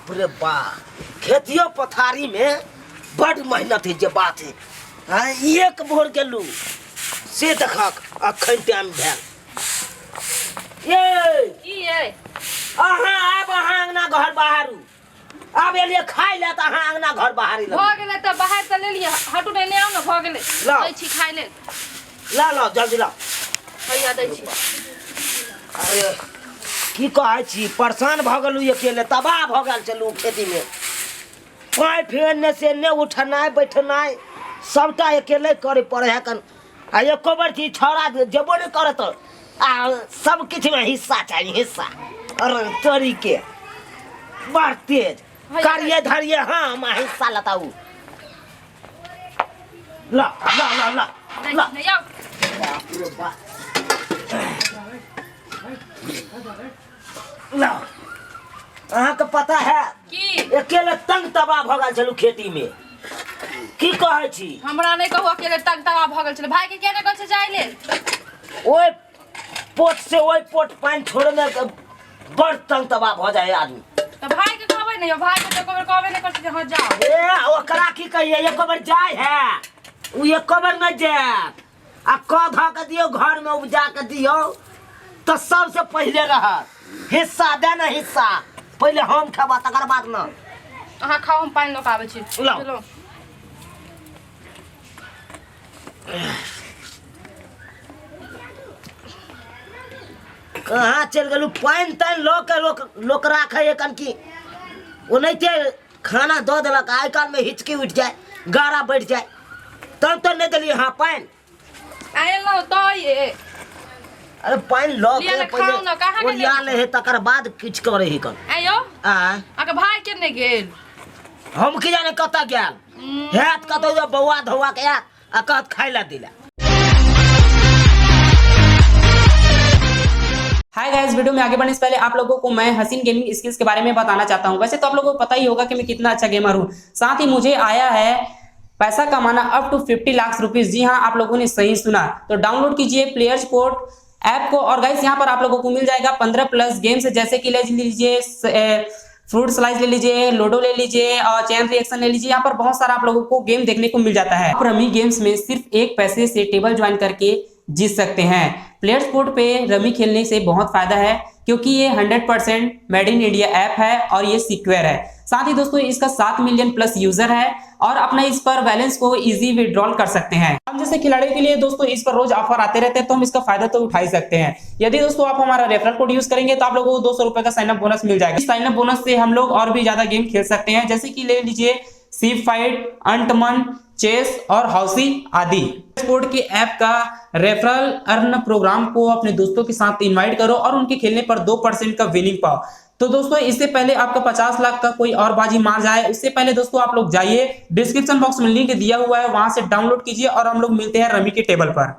बाप रे बा, खेतियो पथारी में बड मेहनत है जे बात है। हाँ, एक भोर गेलू से देखक अखन टाइम भेल। ये की ये अहाँ आब अहाँ अंगना घर बाहरू आब एलियै खाइ लए तऽ अहाँ अंगना घर बाहरी भऽ गेलै तऽ बाहर तऽ लेलियै, हटू ने, एने आउ ने, भऽ गेलै। लाउ। दै छी खाइ लेल। ला ला जल्दी ला। हैया दै छी। अरे की कहै छी, परेशान भऽ गेलहुँ अकेले, तबाह भऽ गेल छलहुँ खेतीमे। पाइ फेरने से ने उठनाइ बैठनाइ सबटा अकेले करे पड़े है कन। आ एको बेर छी छौड़ा जेबो नहि करत आ सब किछुमे हिस्सा चाही हिस्सा। अरे तोरी के बड़ तेज करिए धरिए। हाँ हम हिस्सा लताऊ। ला ला ला ला ला। बाप रे बाप। ला अहाँके पता है की अकेले तंग तबाह भऽ गेल छलहुँ खेतीमे, की कहै छी? हमरा नहि कहू अकेले तंग तबाह भऽ गेल छलै। भाई के किया नहि कहै छै जाय लेल? ओहि पोट से ओहि पोट पानि छोड़ने के बड़ तंग तबाह भऽ जाइ है आदमी। तऽ भाई के कहबै ने यौ, भाई के तऽ एको बेर कहबे नहि करै छै जे हँ जाओ। ए ओकरा की कहिए, एको बेर जाय है ओ एको बेर नहि जायत। आ कऽ धऽ के दियौ घरमे उपजा के दियौ तऽ सबसे पहिले रहत हिस्सा दे ने हिस्सा, पहिले हम खेबा तकर बाद न। अहाँ खाउ, हम पानि लऽ कऽ आबै छी। लाउ। चलू। कहाँ चलि गेलहुँ? पानि तानि लऽ के लोक लोक राखै है कन की ओनाहिते खाना दऽ देलक। आइ काल्हिमे हिचकी उठि जाय, गारा बढ़ि जाय, तब तऽ नहि देलियै। हाँ पानि आएलहुँ तऽ ये। अरे पानि लऽ लिअ के ने, खाउ ने, कहाँ पहिले गेलियै? ओरिया लै है तकर बाद किछु करै है कन। आइयो आ अहाँके भाय के नहि गेल? हम की जाने कतऽ गेल हैत, कतौ जे बौआ धौआ के आयत आ कहत खाय लए दिला। हाय गाइस, वीडियो में आगे बढ़ने से पहले आप लोगों को मैं हसीन गेमिंग स्किल्स के बारे में बताना चाहता हूं। वैसे तो आप लोगों को पता ही होगा कि मैं कितना अच्छा गेमर हूं, साथ ही मुझे आया है पैसा कमाना अप टू 50 लाख रुपीस। जी हाँ, आप लोगों ने सही सुना। तो डाउनलोड कीजिए प्लेयर स्पोर्ट ऐप को और गाइस यहाँ पर आप लोगों को मिल जाएगा 15 प्लस गेम्स, जैसे कि ले लीजिए फ्रूट स्लाइस ले लीजिए, लूडो ले लीजिए और चैन रिएक्शन ले लीजिए। यहाँ पर बहुत सारा आप लोगों को गेम देखने को मिल जाता है। आप रमी गेम्स में सिर्फ 1 पैसे से टेबल ज्वाइन करके जीत सकते हैं। प्लेयर स्पोर्ट पे रमी खेलने से बहुत फायदा है क्योंकि ये 100% मेड इन इंडिया ऐप है और ये सिक्योर है। साथ ही दोस्तों इसका 7 मिलियन प्लस यूजर है और अपना इस पर बैलेंस को इजी विड्रॉल कर सकते हैं। हम जैसे खिलाड़ियों के लिए दोस्तों इस पर रोज ऑफर आते रहते हैं तो हम इसका फायदा तो उठा ही सकते हैं। यदि दोस्तों आप हमारा रेफरल कोड यूज करेंगे तो आप लोगों को 200 रुपए का साइनअप बोनस मिल जाएगा। इस साइनअप बोनस से हम लोग और भी ज्यादा गेम खेल सकते हैं, जैसे कि ले लीजिए सी फाइट, अंटमन, चेस और हाउसी आदि। स्पोर्ट के ऐप का रेफरल अर्न प्रोग्राम को अपने दोस्तों के साथ इनवाइट करो और उनके खेलने पर 2% का विनिंग पाओ। तो दोस्तों इससे पहले आपका 50 लाख का कोई और बाजी मार जाए, उससे पहले दोस्तों आप लोग जाइए, डिस्क्रिप्शन बॉक्स में लिंक दिया हुआ है, वहां से डाउनलोड कीजिए और हम लोग मिलते हैं रमी के टेबल पर।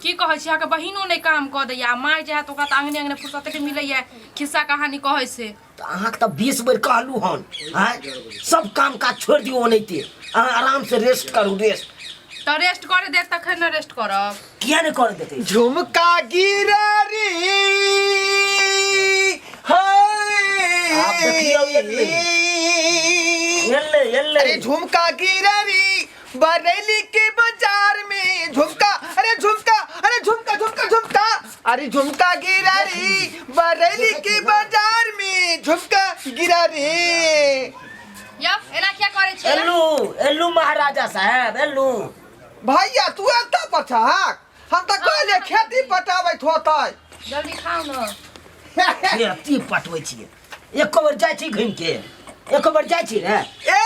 की कहै छी, अहाँके बहिनो नहि काम कऽ दैया। माय जे हैत ओकरा तऽ अङ्गने अङ्गने फुर्सते मिलैया खिस्सा कहानी कहै से। तऽ अहाँके तऽ 20 बेर कहलहुँ हन, आँय सब काम काज छोड़ि दियौ, ओनाहिते अहाँ आरामसँ रेस्ट करू, रेस्ट। तऽ रेस्ट करे देत तखन ने रेस्ट करब। किया नहि करे देतै? झुमका गिरा रे। आब देखियौ एलै। एलै एलै। अरे झुमका गिरा रे बरेली के बाजार में, झुमका, अरे झुमका, अरे झुमका झुमका झुमका, अरे झुमका गिरा रे बरेली के बाजार में, झुमका गिरा रे। यौ एना किया करै छियै? एलू एलू महाराजा साहेब एलू। भैया तू एतऽ पर छहक? हम तऽ कहलियै खेती पटाबैत होतै। जल्दी खाउ ने। खेती पटबै छियै, एको बेर जाइ छी घुमि के? एको बेर जाइ छी रे? ए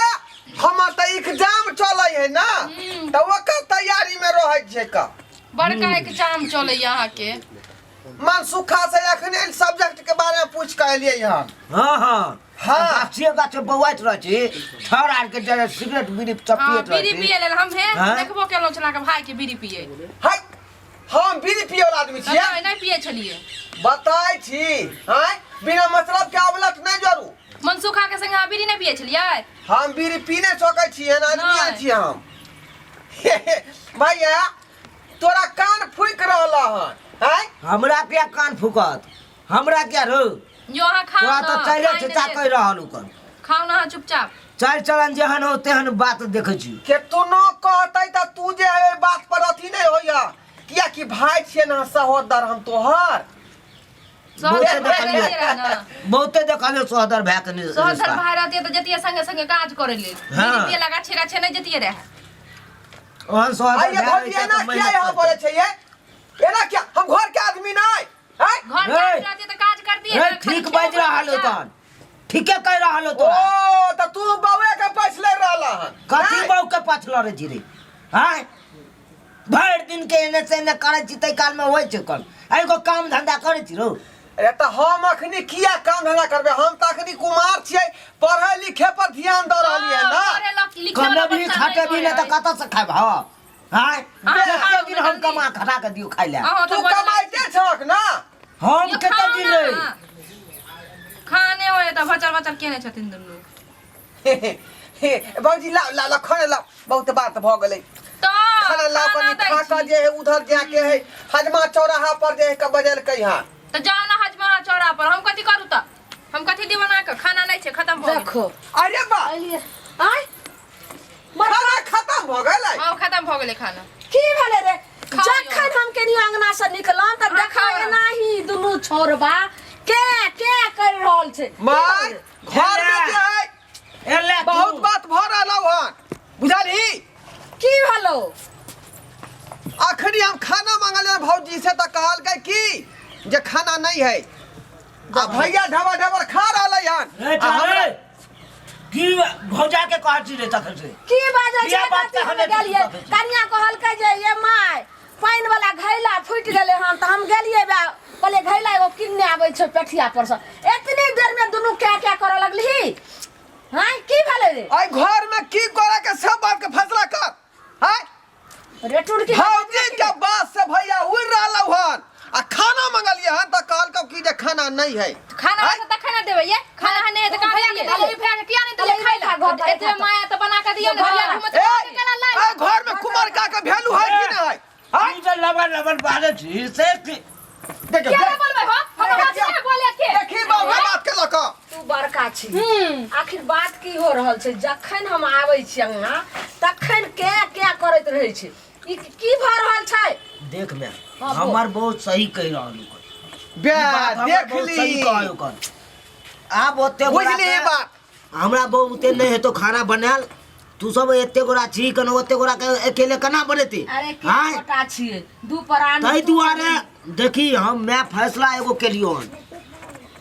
हमर तऽ एग्जाम चलै है ना, तऽ ओकर तैयारी में रहै छियै का। बड़का एग्जाम चलैया अहाँके। मनसुखा से अखने सब्जेक्ट के बारे में पूछ के एलियै हन। हाँ हाँ हाँ। गाछिए गाछ बौआइत रहै छी, छड़ आर के जरे सिगरेट बीड़ी सब हाँ पियैत रहै बीड़ी छी। पिए लेल हम हे हाँ? देखबो केलहुँ छला के भाई के बीड़ी पिए। है हम बीड़ी पिए वाला आदमी छियै? नहि नहि पिए छलियै। बताय छी हैं, बिना मतलब के अवलट नहीं जरू। मनसुखा के संगे अहाँ बीड़ी नहि पिए छलियै? हम बीड़ी पी नहीं सकै छी, एहन आदमी नहि। छी हम। भैया तोरा कान फूक रहल हन हैं? हमरा किया कान फूकत? हमरा क्या रो जो अहाँ खाउ तोरा ना तऽ चाइले खाइ छै नहि ता देत। कहि रहल ओकर खाउ ना अहाँ चुपचाप चालि चलन जेहन हो तेहन बात देखै छी केतनो कहतै तऽ तू जे है बात पर अथी नहि होइया कियाकि भाय छियै ना सहोदर हम तोहर सहोदर बहुते भाय देखलियै रहितियै रहए ने बहुते देखलियै सोहदर भाय के सहोदर रिश्ता भाय रहतियै तऽ जतियै संगे संगे काज करै लेल हाँ। बीड़ी पियै गाछे गाछे नहि जतियै रहए ओहन सोहदर आइए भाय भौजी रहितै एना तऽ किया मेहनत यहाँ बोलै करतै। छै ये एना किया हम घर के आदमी नहि हैं? घर के रे। आदमी रहतियै तऽ काज करतियै रे ने, खाली ठीक खेबो बाजि रहल हो करतियै। तहन ठीके कहि रहल हो तोरा ओ तऽ तू बौए के पैस ले रहला हन कथी नहि? बहू के पाछ लड़ै छी रे आँय भरि दिन के एने से एने करै छी ताहि कालमे होइ छै कल एगो काम धंधा करै छी रौ अरे तऽ हम अखनी किया काम धंधा करबै हम तऽ अखनी कुमार छियै पढ़े लिखे पर ध्यान दऽ रहलियै हाँ, ना पढ़े लक- लिखे वाला कमेबही बच्चा नहि खटेबही नहि तऽ करे है। कतऽ से खायब हँ आँय अहाँ कते खाउ दिन ने हम जल्दी। कमा खटा के दियौ खाइ लए अहाँ तू तऽ बजऽ कमाइते छहक ना हम यौ, कते खाउ दिन ना। रे खाने होय तऽ भचर भचर केने छथिन दुनू बाबूजी लाओ लाओ लाओ खाना लाओ बहुत बात भऽ गेलै तऽ खाना लाओ खाना कनि दै खा कऽ छी। जे है उधर जाके है हजमा चौराहा पर जे है के बजेलकै हँ तऽ जाउ ने हजमा चौरा पर हम कथी करू तऽ हम कथी दी बना कऽ खाना नहि छै खतम भऽ गेल देखो अरे बा अलिए आय खाना खत्म भऽ गेलै हँ खतम भऽ गेलै खाना की भेलै रे खाउ यौ। जखन हम केनी अंगना से निकलम तऽ अहाँ देखा खाउ। एनाही दुनू छोरबा के के कर रहल छै की माय भेलै? घर में जे है एले तू। बहुत बात भऽ रहल हन बुझलही की भेलो अखनी हम खाना मांगलियै भौजी से तऽ कहलकै की जे खाना नहीं है आ भैया ढबर ढबर खा रहलै हन रे आ हमरा रे की भौजा के कहै छी रे तखन से की बाजै किया छै बात कथी के हमे हम गेलियै ठीक करै छी? कनिया कहलकै जे ये my पानि वाला घैला फूटि गेलै हन तऽ हम गेलियै बा कहलियै घैला एगो किनने आबै छै पेठिया पर से एतनी देर में दुनू क्या क्या करऽ लगली हाँ की भेलै रे आई घर में की करे के सब बात के फैसला कर हैं रे टुड़की भौजी के बात से भैया उड़ रहल हन आ खाना मंगलिए हन तऽ कहलकौ कि जे खाना नहीं है खाना आँय? तऽ तखन ने देबै ये खाना नहि तऽ कहाँ भैया के देलियै देलियै। भैया के किया नहि देलियै खाइ खाइ घर लए पर एते माया तऽ बना कऽ दियौ ने भैया घूमत ए, केना लाइ ए, घर में कुमार का के वैल्यू है कि नहीं है तू जे लबन लबन बाजै छी से की देखियौ किया नहि बोलबै हो हम देखियौ। किया बोले के देखी बाबू बात के लऽ कऽ तू बड़का छी आखिर बात की हो रहल छै जखन हम आबै छी अंगना तखन के के करैत रहै छै ई की भऽ रहल छै देख मैं हाँ, बोल। हमर बहुत सही कहि रहल हूँ बे ई बात हमर देख बहुत ली सही कहल ओकर आब ओते गोरा बुझली ई के- बात हमरा बहुते नहि हेतौ खाना बनायल तू सब एते गोरा छी कनो ओते गोरा के अकेले केना बनेती अरे के आँय? गोटा छियै दू प्राणी ताहि दुआरे देखी हम मैं फैसला एगो केलियो हन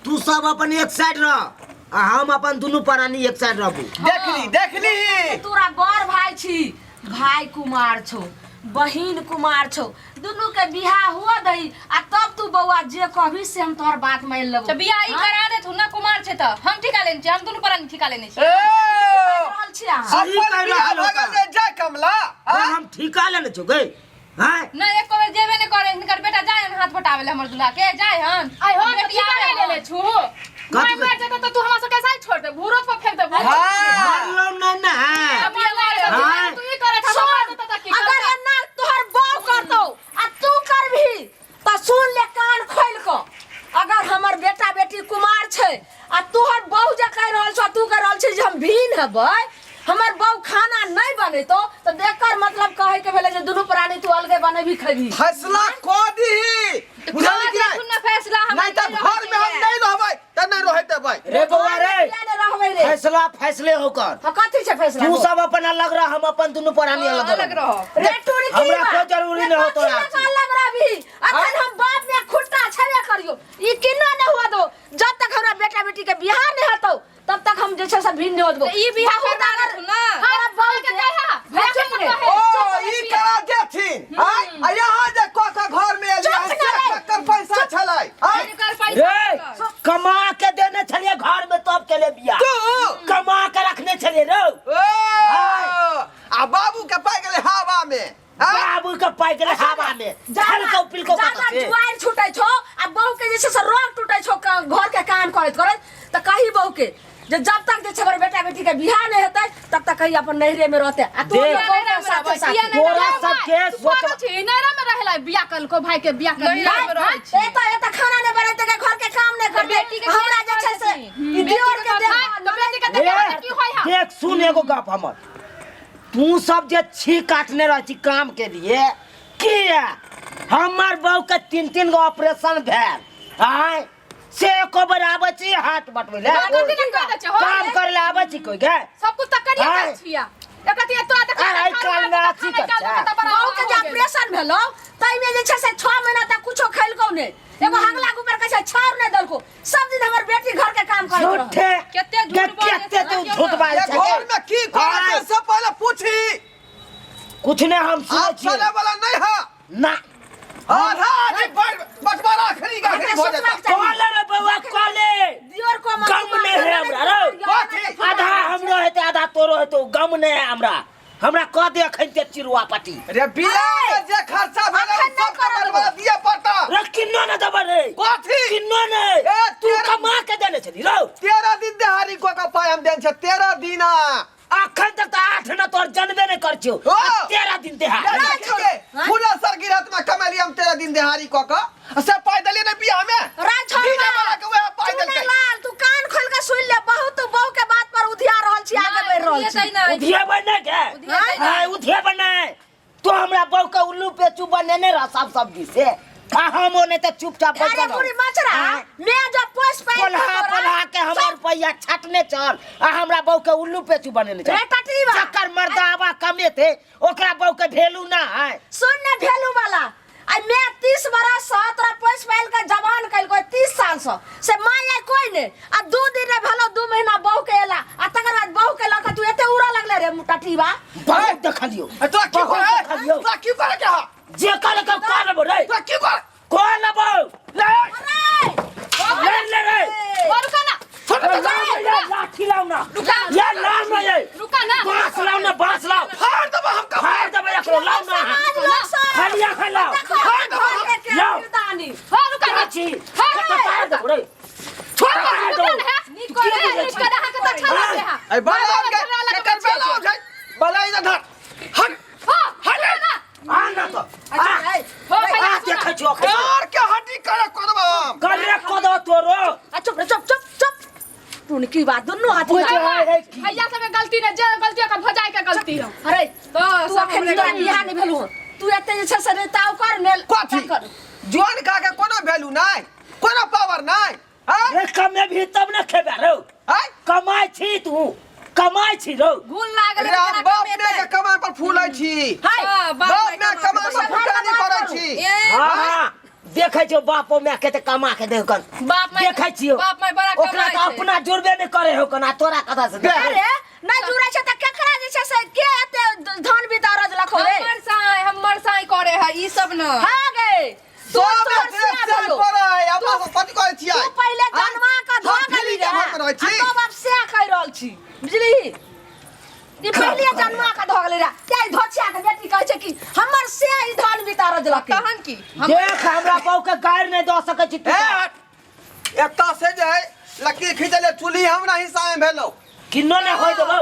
तू सब अपन एक साइड रह आ हम अपन दुनू प्राणी एक साइड रहबू देख ली देख ली तोरा बड़ भाई छी भाई कुमार छौ बहिन कुमार छौ दुनू के बियाह हुआ दही आ तब तू बौआ जे कहबी से हम तोहर बात मान लेबो तऽ बियाह ई करा देथुन ना कुमार छै तऽ हम ठिका लेने छियै हम दुनू प्राणी ठिका लेने छियै ए रहल छी अहाँ सही अपन कहि बियाह रहल भऽ गेल होता। जे जय कमला पर हम ठीका लेने छौ गई हैं नहि एको बेर जेबे नहि करे हिनकर बेटा जाय हन हाथ बटावे ले हमर दूल्हा के जाय हन आइ हो बेटी बेटी आबै नहीं हन। ले छु मार मार जेतो तो तू हमरा सबके ऐसा ही छोड़ दे भूरो पर फेंक दे हाँ मारलो नहीं ना है तू हाँ। ई करे था सुन, अगर एना तोहर बाप करतौ आ तू करबही तऽ सुन ले कान खोलि कऽ अगर हमर बेटा बेटी कुमार छै आ तोहर बहू जे कहि रहल छौ तू कहि रहल छी जे हम भीन हेबै हमर बहू खाना नहि बनेतौ तऽ एकर मतलब कहै के भेलै जे दुनू प्राणी तू अलगे बनेबी खेबी फैसला कऽ दीही तऽ बुझलही कि कऽ नहि देथुन ना फैसला हम नहीं तऽ घर में हम नहीं रहबै तऽ नहीं रहै देबै रे बौआ रे किया नहि रहबै रे फैसला फैसले होकर हाँ, कथी छै फैसला तू सब अपन अलग रह हम अपन दुनू प्राणी अलग अलग रह रहो रे टुरी की हमरा बा? कोई जरूरी रे नहीं हो कथी तोरा लए कऽ अलग रहबी अखन हम बाप में खुट्टा छेबे करियो ई किन्नो नहि हुआ दो जब तक हमरा बेटा बेटी के बियाह नहीं होतो तब तक हम जे छै से भिन्न नहीं होतबो तऽ ई बियाह बहुत करबा अगर देथुन ना। हमरा बहू के कहा भैया के चुप रे। कहे ओ ई करा देथिन आय आ यहाँ जे कऽ के घर में एलियै चुप से ना रे। ककर पैसा छलै आय हिनकर पैसा रे कमा के देने छलिए घर में तब के ले बियाह तू कमा के रखने छलिए रे ओ आ बाबू के पाइ गेलै हवा में आय बाबू के पाइ गेलै हवा में छलकौ पिलकौ जादा कतऽ से जुआर छूटे छौ आ बहू के जे छै से रोग टूटे छौ घर के काम करैत करैत तऽ कही बहू के जे जब तक जे छै हमर बेटा बेटी के बियाह नहीं हेतै तब तक कही अपन नैहरे में रहते आ तू देख। बहू के साथे साथे तोरा सबके सोच छी नैरा में रहेला बियाह कलको भाई के बियाह कर नैहरा में रहै छी। एतऽ एतऽ खाना नहीं बनेतै के घर के काम हमर तू सब जे छी काटने रह छी काम के लिए किया हमर बहू के तीन तीन गो ऑपरेशन भेल आय से एको बेर आबै छी हाथ बटबै ले गलती नहि कऽ दै छै, हो काम रे। करे ले आबै छी कोई गे सब कुछ तऽ करिए आय। जाइ छियै एकरा तिया तोरा देख आय, आइ काल्हि मे अथी कर छै। बहू के जे ऑपरेशन भेलौ ताहिमे जे छै से 6 महीना तक कुछो खेलकौ नहि एगो हगला के ऊपर कहै छै छाउर नहि देलको सब दिन हमर बेटी घर के काम करैत रहल झूठे कते झूठ गे, बाजै कते छै, तू देखियौ झूठ ने। बाजै ये छै घर में की करे आय। छै से पहले पूछी कुछ नहीं हम सुनै आप छियै चले वाला नहीं है ना आधा आधी बंटवारा आखिरी का आखिरी हो जाता कॉले रे बउआ कॉले दियोर को मत गम नहि है हमरा रौ। कथी? आधा हमरो हेतै आधा तोरो हेतौ गम नहि है हमरा हमरा कह दे अखन ते चिरुआ पटी रे बियाह में जे खर्चा भेलै अखन नहि सब करब। बंटवारा दिया पड़ता रे किन्नो ने देबै रे कथी किन्नो ने ए, तू तेरा- कमा के देने छली रौ 13 दिन देहारी को का पाई हम देन छै 13 दिन अखन तक तऽ आठ न तोर जनबे नहि कर छियौ ओ! आ 13 दिन देहा फूला सर गिरहत में कमेली हम 13 दिन देहारी को का से पाई देलिए ने बियाह में डीजे वाला के वएह पाई देलकै लाल तू कान खोल के सुन ले बहुत तू बहू के बात पर उधिया रहल छी आगे बढ़ रहल छी उधियेबै नहि गे उधियेबै नहि। आय उधियेबै नहि तू हमरा बहू के उल्लू पेचू बनेने रह सब सब्जी से आ हम ओ नहि तऽ चुपचाप अरे बैसल रहू। बुढ़ी मचरा आँय? मैं जब पोस पाई पलहा पलहा के हमर रुपैया छाटने चल आ हमरा बहू के उल्लू पेचू बनेने चल रे टटरीवा। चक्कर मर्दावा कमेते ओकरा बहू के भेलू ना है सुन ने भेलू वाला आई मैं 30 बरस से तोरा पोस पाइल के जवान कैल कोई 30 साल से से माय आई कोई ने आ दू दिन रे भेलो 2 महीना बहू के एला आ तकर बाद बहू के लके तू एते उड़ा लगले रे टटरीवा बहुत देखलियो ए, तोरा की बहुत करे देखलियो तोरा की करे के हा जे करे के कर लेबो रे तोरा की करे कर लेबो ले ले ले रे रुका ना ले, ले, लाठी लाओ ना ये लाओ ना ये रुका ना बांस लाओ ना बांस लाओ फाड़ देबो हम का फाड़ देबै एकरो लाओ ना समाज लोग सब खलिया खलाओ देखो घर के के लाओ। किरदानी हाँ रुका ना छी हाँ, फाड़ देबो रे छोड़ फाड़ रुका देबो ना है नीक करे नीक करे अहाँके तऽ अच्छा लागे है ए बला के केकर बेला छै बला इधर धर हट हाँ हट ना आ ना तो आ ए, हो भैया आ देखै छियो अखन यार के हड्डी करे कोदबो हम करे कोदो तोरो आ चुप रे चुप चुप चुप तू की बात दुनू हाथ बुझ में रे की भैया सबके गलती नहीं जे गलती ओकर भौजाई के गलती है अरे तो तू सब अखन हमरे तोरा गलती। बियाह नहि भेलौ हन। तू एते जे छै से नहि ताव कर ने कथी कर जुआन का के कोनो वैल्यू नहीं कोनो पावर नहीं हैं रे कमे भी तब न खेबे रौ हैं कमाइ छी तू कमाइ छी रौ घून लागल रे हम बाप ने के कमाई पर फूलै छी हाय हाँ, बाप बाप ने माय कमाई पर फुटानी करै छी ए हाँ हाँ देखै छियौ बापो माय के तऽ कमा के देहो कन बाप माय देखै छियौ बाप माय बड़ा ओकरा कमाइ तऽ छै। अपना जुड़बे नहि करे हो कन आ तोरा कथा से बे। अरे नहि जुड़ै छै तऽ केकरा जे छै से के एते धन बिता रजलक हो रे हमर साई हमर साई करे है ई सब न हाँ गे तू सब तोहर एतरे से सेल भेलौ। करै अपना सब कथी करै छियै तू पहिले जनवा के धो हम गेली फ्री के घर में रहै छी आ तब आब से कहि रहल छी बुझली ई पहिले जनवा के धो गेली रे ते धोछिया के बेटी कहै छै कि हमर से ई धन बिता रजलक तहन की हम देख हमरा बहू के गारि नहि दऽ सकै छी तू ए हट। एतऽ से जे है लकीर खींचले चूल्ही हमरा हिस्सा में भेलो किन्नो नहि होय देबौ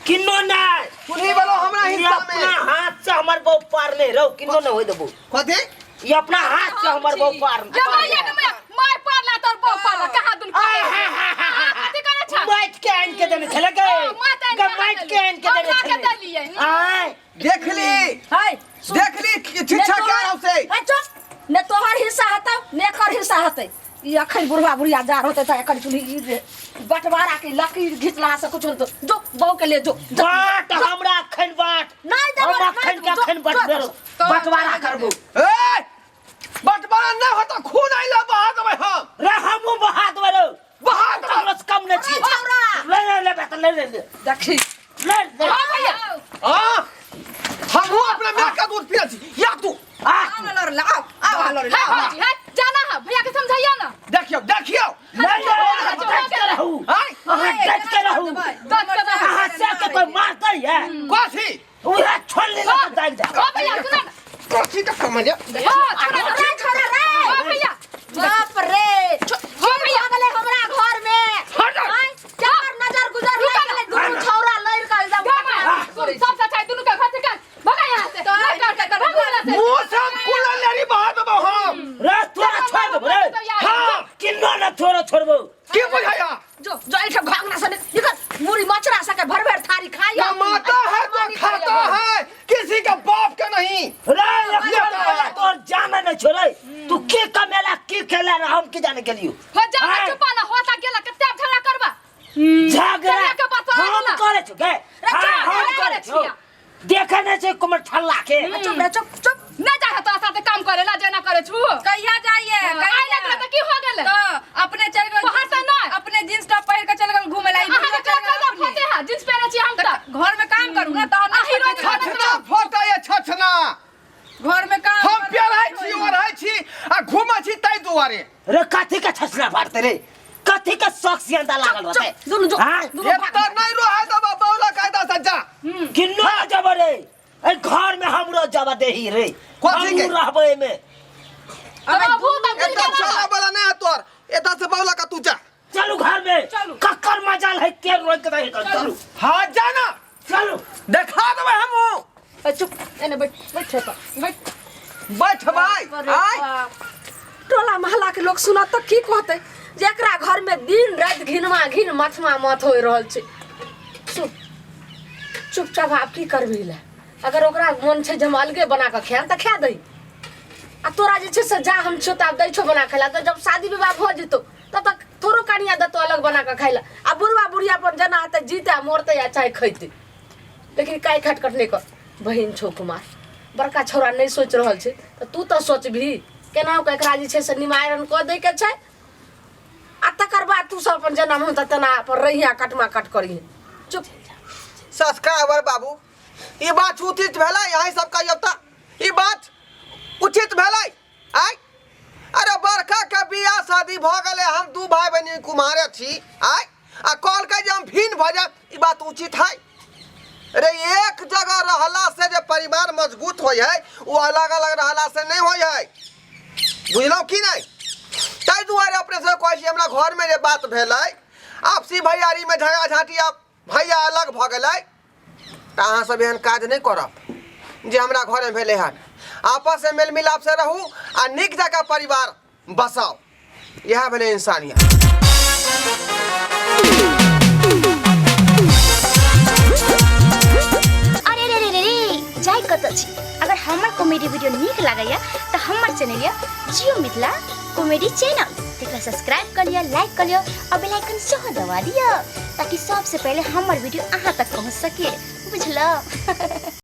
किन्नो नहि चूल्ही भेलो हमरा ई हिस्सा अपना में हाथ से हमर बहू पार नहि रौ किन्नो नहि होय देबौ कथी ई अपना हाथ से हमर बहू पार जब भैया के मैं माय पारला तोर बो पारला कहाँ दुन कथी करे छा माइट के आनि के देने छलै गे हाँ, माटि आनि के गे माटि के आनि के हम देने ला के छलै देलियै। आय देख ली हाय सुन। देख ली शिक्षा ने क्या रहो से ए चुप ने तोहर हिस्सा हेतौ ने एकर हिस्सा हेतै ई अखन बुढ़वा बुढ़िया जा रहतै तऽ एकर चूल्ही ई रे बंटवारा के लकीर घिचला से कुछ होतौ जो बहू के ले जो जो। बाट हमरा अखन बाट नहि देबो हम रे, अखन नहि के देबो, अखन जो, बटबे जो। बंटवारा करबो ए बंटवारा नहि होतो खून आइला बहा देबै हम रे हमहूँ बहा देबै रौ बहा देबै ककरो से कम नहि छी छौरा। ले ले ले बेटा ले ले ले देखी ले ले हाँ भैया हां हमहूँ अपना माय के दूध पियै छी या तू आ आओ ना लड़ ला, आओ आओ लड़ ला, है आओ। भौजी है जाना है भैया के समझाइए ना देखियौ देखियौ ले ले अहाँ डट के रहू आँय अहाँ डट के रहू दस के दस। अहाँ से के कोई मारतै है कथी उहे छोड़ ले तो जाग जा ओ भैया सुना ना कथी के समझ हाँ छोड़ा ना। रे छोड़ा रे ओ भैया बाप रे हो भैया भऽ गेलै हमरा घर में हट जा। आँय, केकर नजर गुजर लागि गेलै दुनू छौरा लड़ि कऽ एकदम सुन सब सच्चाई दुनू के घर से निकाल भगा यहाँ से नहीं कर कर भागो यहाँ से मुँह से हम कुला लेरी बहा देबो हम रे तोरा छोड़ देबो रे हाँ किन्नो न तोरा छोड़बो की बुझाया जो जो एहिठाम भागना से निकल मुरी मचरा सके भर भर थारी खाई कमाता है तो खाता है, किसी का बाप का नहीं। रे एक तोर जाने नहीं छोड़े, तू के कमेला के खेला ना हम के जाने के लिए। हो जा आय। चुपा ना होता गेला कते झगड़ा करबा। झगड़ा झगड़ा के बात हम ना। करे छु गे, रे हाँ, झगड़ा हम करे करे छु। छिया। देखे नहीं छे कुमर ठल्ला के। चुप रे चुप चुप। ना जा तो साथे काम करेला जेना करे छु। कहिया जाइए? आइ लगले त की हो गेले? तो अपने चल गेल बाहर से नहीं। अपने जींस टॉप पहिर के चल गेल घूमे ला। अहाँ के चल गेल फटे है जींस पहिरे छी हम त। घर में काम करू ना तहन आ हीरो छछना फोटा ये छछना। घर में काम हम करू। पेरहै छी ओढ़ै छी आ घूमै छी ताहि दुआरे। रे कथी के छछना फाड़ते रे, कथी के शौक सियंता लागल रहते? दुनू जो हाँ? दुनू एतऽ नहि रहै देबऽ बौला कायदा से जा। किन्नो ना जब रे, ए घर में हमरो जब देही रे, कथी के? हमहूँ रहबै एमे। तोरा भूत अब एतऽ चलऽ वाला नहि है तोर, एतऽ से बौला का तू जा। चलू घर में, चलू। कक्कर मजाल है के रोक दे, चलू। हाँ जा ना, चलू देखा देबै हमहूँ। ए, चुप एने बैठ बैठ तो बैठ बैठबै आय। टोला मोहल्ला के लोग सुनत त की कहते जे एकरा घर में दिन रात घिनवा घिन मथवा मथ हो रहल छै। चुप चुपचाप आब की करबही ले, अगर ओकरा मन छै जे हम अलगे बना के खायब त खा दही, आ तोरा जे छै से जा हम छौ त आब दै छौ बना खाय ला, त जब शादी विवाह भऽ जेतौ तब तक थोड़ो कनिया देतौ अलग बना के खाय ला, आ बुढ़वा बुढ़िया अपन जेना हेतै जीते मरतै या चाहे खैतै, लेकिन काइ खटखट नहि कर। बहिन छौ कुमार, बड़का छौड़ा नहि सोचि रहल छै तऽ तू तऽ सोचबही केना कऽ एकरा जे छै से निवारण कऽ दैके छै, आ तकर बाद तू सब अपन जेना मोन तऽ तेना अपन रहिया कटमा कट करिहे। चुप। सब्सक्राइबर बाबू, ई बात उचित भेलै? अहीं सब कहियौ तऽ ई बात उचित भेलै? आय अरे बरखा के बियाह शादी भऽ गेलै, हम दू भाई बहिन कुमारे छी आय, आ कहलकै जे हम भिन्न भऽ जायब, ई बात उचित है? अरे एक जगह रहला से जे परिवार मजबूत होइ है वो अलग अलग रहला से नहीं होइ है, बुझलहुँ कि नहीं? ताहि दुआरे अपने से कहै छी हमरा घरमे जे बात भेलै आपसी भैयारीमे झगड़ा झाँटी आब भैया अलग भऽ गेलै तऽ अहाँ सब एहन काज नहि करब जे हमरा घरमे भेलै हन। आपसमे मेल मिलाप से रहू आ नीक जकाँ परिवार बसाउ, इएह भेलै इंसानियत। अरे रे रे रे रे जाय कतऽ छी। अगर हमर कॉमेडी वीडियो नीक लागैया तऽ हमर चैनल यऽ जियो मिथिला कॉमेडी चैनल, तेकरा सब्सक्राइब कऽ लिअ, लाइक कऽ लिअ और बेल आइकन सेहो दबा दिअ ताकि सबसे पहिले हमर वीडियो अहाँ तक पहुँच सके, बुझलहुँ।